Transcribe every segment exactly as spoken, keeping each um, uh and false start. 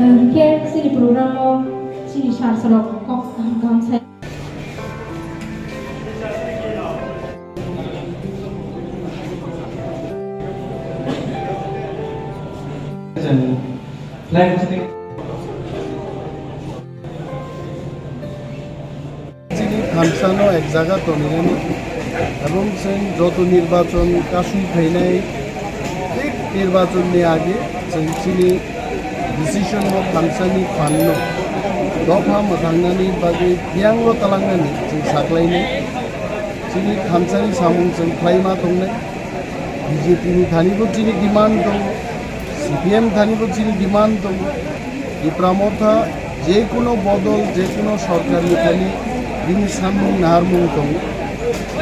Hwnkhe chini program o chini sir rok kok kaham kaham sai. Flag hosting. Chini thamsano ek jaga tonwi nani, ebong chwng joto nirbachon kasui phainai, thik nirbachonni age chwng chini decision no thamsani phanno dopha mwthangnani bagwi biyango talangnani chwng saklainai. Chini thamsani samung chwng khlaima tongnai. B J P ni thani bo chini demand tongo, C P M thani bo chini demand tongo. Tipra Motha je kuno bodol, je kuno sorkar ni thani bini sanmung naharmung tongo.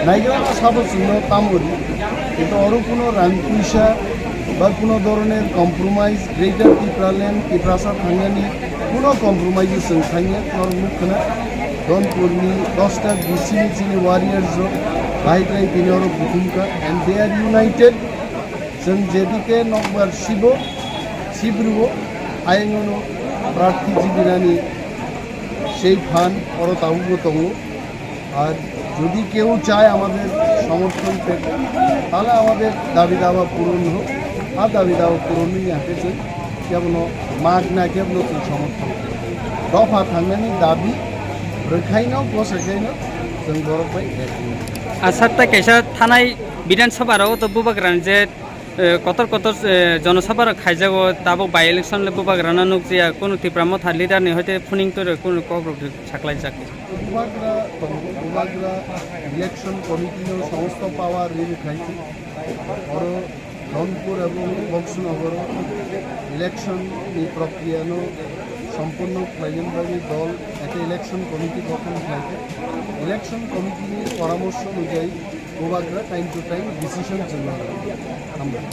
Naigra sabo chwngno tamo ri, kintu oro kuno rang puisa ba kuno dhoroner compromise, Greater Tipraland, Tiprasa thangnani kuno compromise chwng thangya, norok nukkhwna. Donpurni dosta B C ni chini warriors rok bahai khlai tini oro buthumkha and they are united. Chwng jedike nokbar sibo, sibrwbo, ayangno prarthi jibinani sei phan oro tabukbo tongo. আর যদি কেউ চায় আমাদের সমর্থন পেতে, তাহলে আমাদের দাবি দাওয়া পূরণ হোক। আর দাবি দাওয়া পূরণ নিয়ে হাতে চাই, কেবল মাগ না কেবল সমর্থন। Dopha thangnani dabi rwkhaino, bwswkhaino chwng borok bai ekmung. Asakta kaisa thanai Bidhan Sabha rao to bubagrani je, eh, kotor kotor, eh, jonosabha rok khaijago, tabuk by election le bubagrano nukjaya, kunu Tipra Motha leader ni hoite phuning twi rw kunu kok rok saklaijak. Bubagra tongo, bubagra election committee no somosto power rwkhaikhe, oro Dhonpur ebong Boxnagar election ni prokriya no sompunno khlaina bagwi dol ekta election committee gothon khlaikhe. Election committee ni poramorso onujai bubagra time to time decision chwla. Hambai.